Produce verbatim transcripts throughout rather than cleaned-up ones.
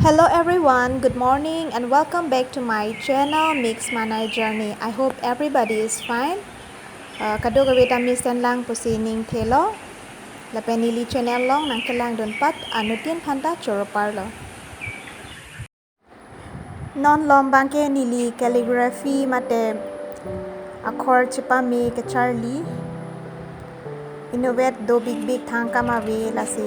Hello everyone, good morning and welcome back to my channel Mix Manai Journey. I hope everybody is fine. Uh, kadokave ta mesen lang pusi ning thelo. Lapen neli channel along nangkelangdun pat anuttin aphanta choro parlo. Non malom abangke neli calligraphy mate akhor chepame kacharli. Inutvet do big big thang akam ave, lasi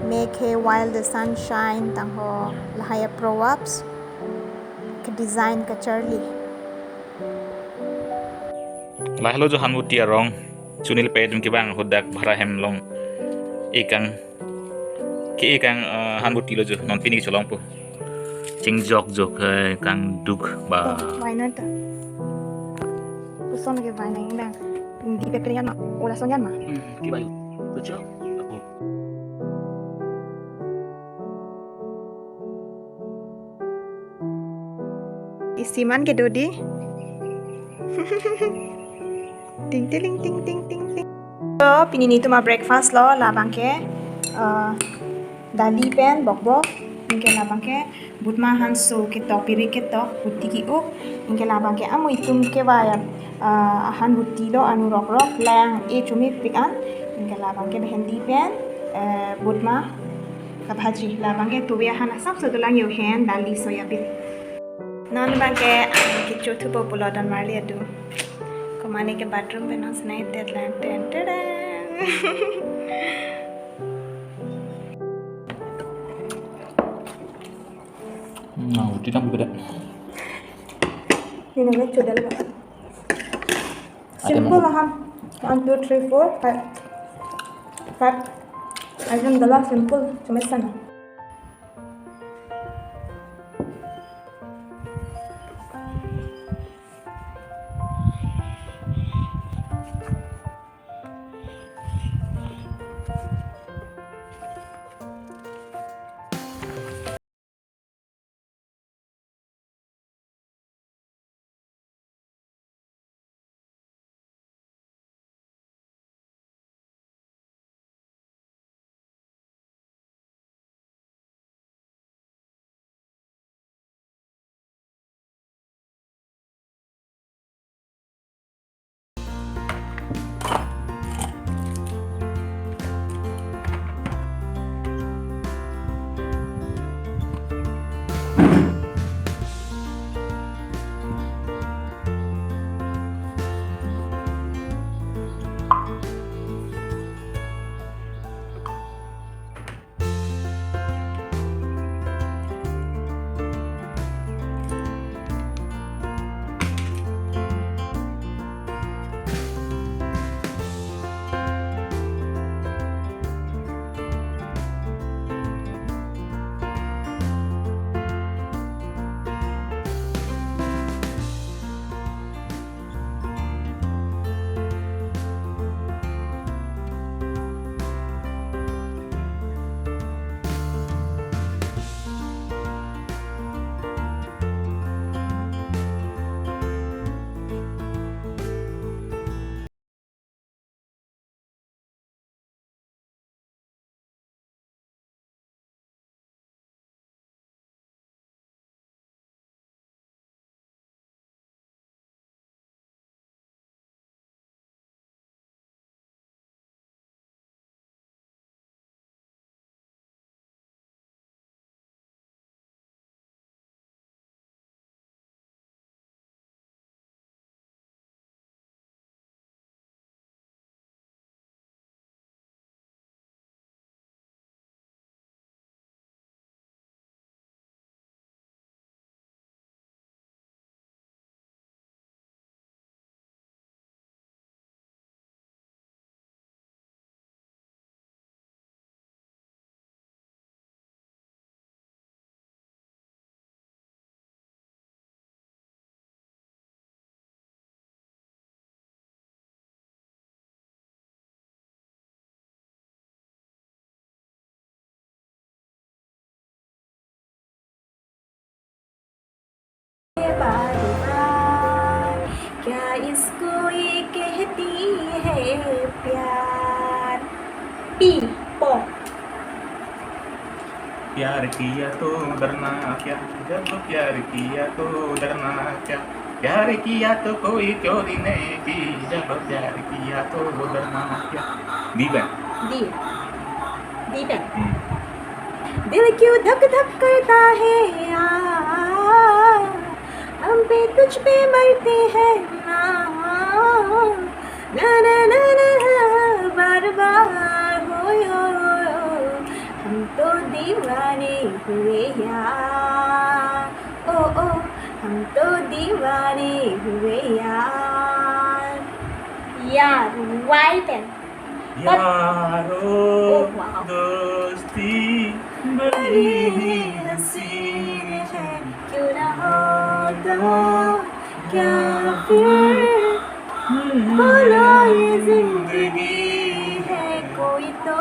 make hay while the sun shine tangho, lahai a proverbs ke design kacharli. Lahelo jo hanbuti arong. Chunil pe dum kevang hadak bhara hem along. Ekang ke ekang, eh, hanbuti lo jo, non pini cholongpo. Chingjok jok, eh, kangduk ba. Oh, why not? Puson lagi why nang dang. Hindi petrian ma, ola sonyan ma. Hmm, kibai. Bejo. Apo. Isiman kedo di. Ting tiling ting ting ting ting. So, pini netum abreakfast lo, labangke, eh, dali pen bokbok, anke labangke butma hanso ketok, piri ketok, puti ki-uk, anke labangke amo itum kevai, eh, ahanbuti lo, anu rokrok, lang e chumipik an, anke labangke bhendi pen, eh, butma kabhaji, labangke tuve ahan asapso dolang, yo hen, dali, soyabean. Non abangke, ah, kecho thupo pulo don marli adu. Komane ke bathroom pen non senai tet lang, ten, ten, ten. Nah, uti tam beda. Ini namanya codal. Ada simple mana? Lah, han. One, two, three, four, five. Five. Item adalah simple, cuma sana. प्यार किया तो डरना क्या, जब प्यार किया तो डरना क्या, प्यार किया तो कोई चोरी नहीं की, जब प्यार किया तो डरना क्या। D pen. D. D pen. Hmm. दिल क्यों धक धक करता है यार, हम पे तुझ पे मरते हैं ना, ना, ना, ना, ना, बार बार हो, हो, हो, हम तो दीवाने हुए यार, ओ, ओ, हम तो दीवाने हुए यार। यार, Y pen. यारो, ओ, वाह। दोस्ती बड़ी ही हसीन है, क्यों ना हो तो क्या फिर, बोलो ये जिंदगी है कोई तो।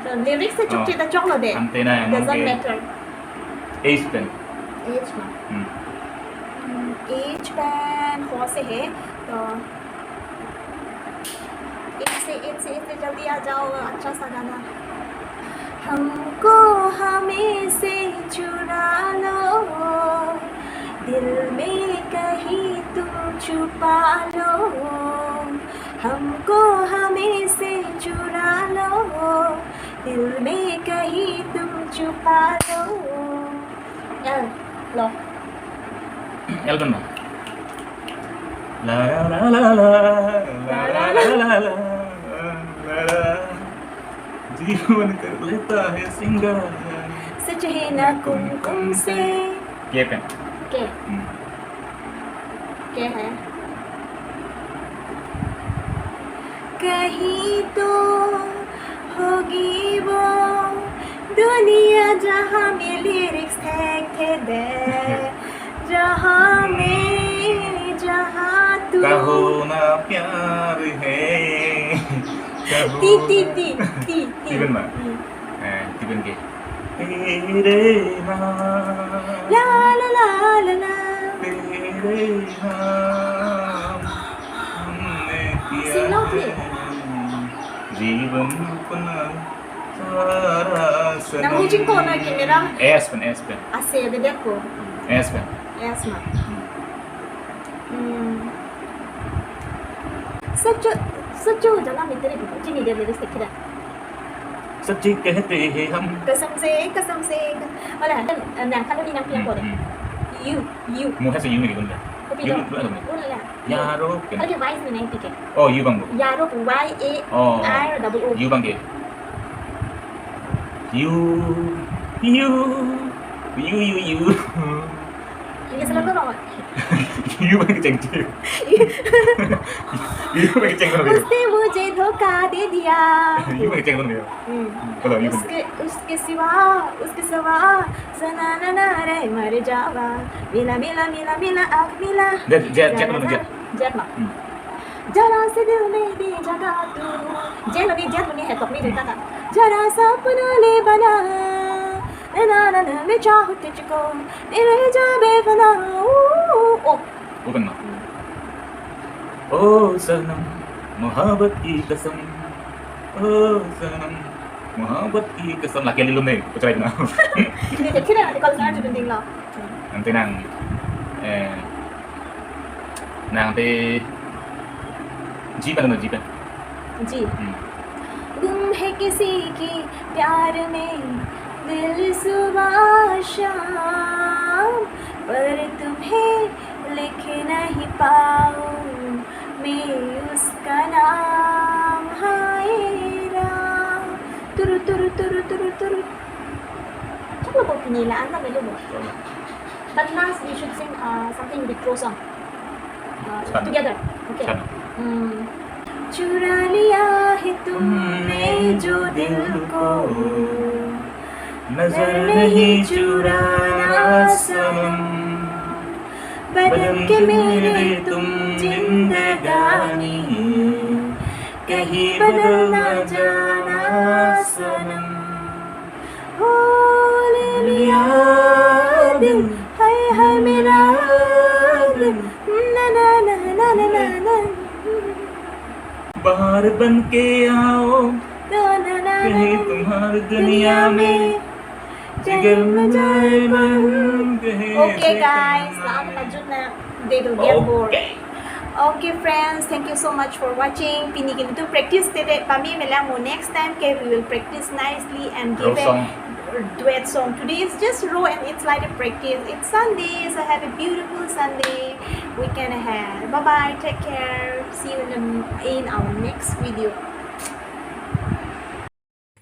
तो lyrics si chokche ta choklo de. Ante na, Doesn't matter. H pen. H ma. Hmm. Hmm, H pen ho se hai. To एक से, एक से, एक से जल्दी आ जाओ, अच्छा सा गाना। हमको हमें से चुरा लो, दिल में कहीं तुम छुपा लो। हमको हमें से चुरा लो, दिल में कहीं तुम छुपा लो। L, lo. L pen ma. La la la la la, la la la la la, la la. जीवन कर लेता है सिंगार। सच है ना कुमकुम से। K pen. K. Hmm. K hai. कहीं तो होगी वो दुनिया जहाँ में lyrics थे, थे दे, जहाँ में, जहाँ तू कहो ना प्यार है, कहो T, T, ना T, T, T. T pen ma? Hmm. Eh, T pen ke. तेरे नाम। La, la, la, la, la। तेरे नाम हमने किया Sing loudly. है जीवन अपना सारा सनम। Nang hujing ko na camera? S pen, S pen. Ase, bebek ko. S pen. S ma. Hmm. Hmm. सच, सच जन्म में तेरे बिना जीने दे मेरे से खिला। सच्ची कहते हैं हम। कसम से, कसम से, कस-, wala, nang kalo ni nang piang ko de. Hmm, hmm. U, U. Mo hai se U me dikun de. Kopi U do? Dikun de. Wala. Yaro pen. Wala ke Y me nang pike. Oh, U bang bo. Yaro, Y A R double O. Oh. U bang ke. U, U, U, U, U. Ini salah ko dong. U bang kecheng che. U bang kecheng ko. उसने मुझे धोखा दे दिया। U bang kecheng ko. Hmm. Kalau U bang. उसके, उसके सिवा, उसके सिवा, सना ना ना रे मर जावा। मिला, मिला, मिला, मिला, आग मिला। Jet, jet, jet, जरा jet. Jet ma. Hmm. जरा से दिल में दे जगह तू। Jet lo ni, jet lo ni, hetok ni, jet ka. जरा सा अपना ले बना। ना, ना, ना, ना, मैं चाहूँ तुझको, मैं रह जा बेपनाह। ओ, ओ, ओ। Open ma. ओ सनम, मोहब्बत की कसम। ओ सनम, मोहब्बत की कसम. Lake lilum ne, kuchai na. Ini kira nanti kalau sana juga tinggal. Ante nang, eh, nang te G pen, G pen. G. Hmm. गुम है किसी के प्यार में दिल सुबह शाम, पर तुम्हें लिख नहीं पाऊँ मैं उसका नाम, हाय Ram. Turu, turu, turu, turu, turu. Choklo bo pini la, an ta melo bo. But last we should sing, uh, something with crow song. Uh, Sana. Together. Okay. Sana. Hmm. चुरा लिया है तुमने जो दिल को, नजर नहीं चुराना सनम। बदल के मेरे तुम जिंदगानी, कहीं बदल ना जाना सनम। ओ ले लिया दिल, हाय हाय मेरा दिल, ना ना ना। बाहर बन के आओ, तो ना ना ना कहीं ना, तुम्हारी दुनिया दुनिया में। में। Okay, guys, la-an pajutna, they do their work. Okay. Okay, friends, thank you so much for watching. Pini ke ilitum practice tedet pame melang mo, next time ke we will practice nicely and give a duet song. Today is just row and it's like a practice. It's Sunday, so have a beautiful Sunday weekend ahead. Bye bye, take care. See you in, the, in our next video.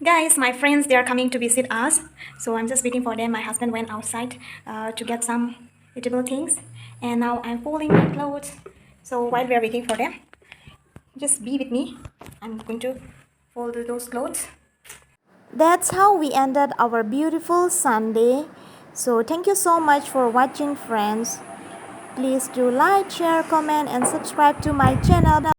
Guys, my friends, they are coming to visit us. So I'm just waiting for them. My husband went outside uh, to get some eatable things. And now I'm folding my clothes. So while we are waiting for them, just be with me. I'm going to fold those clothes. That's how we ended our beautiful Sunday. So thank you so much for watching, friends. Please do like, share, comment, and subscribe to my channel.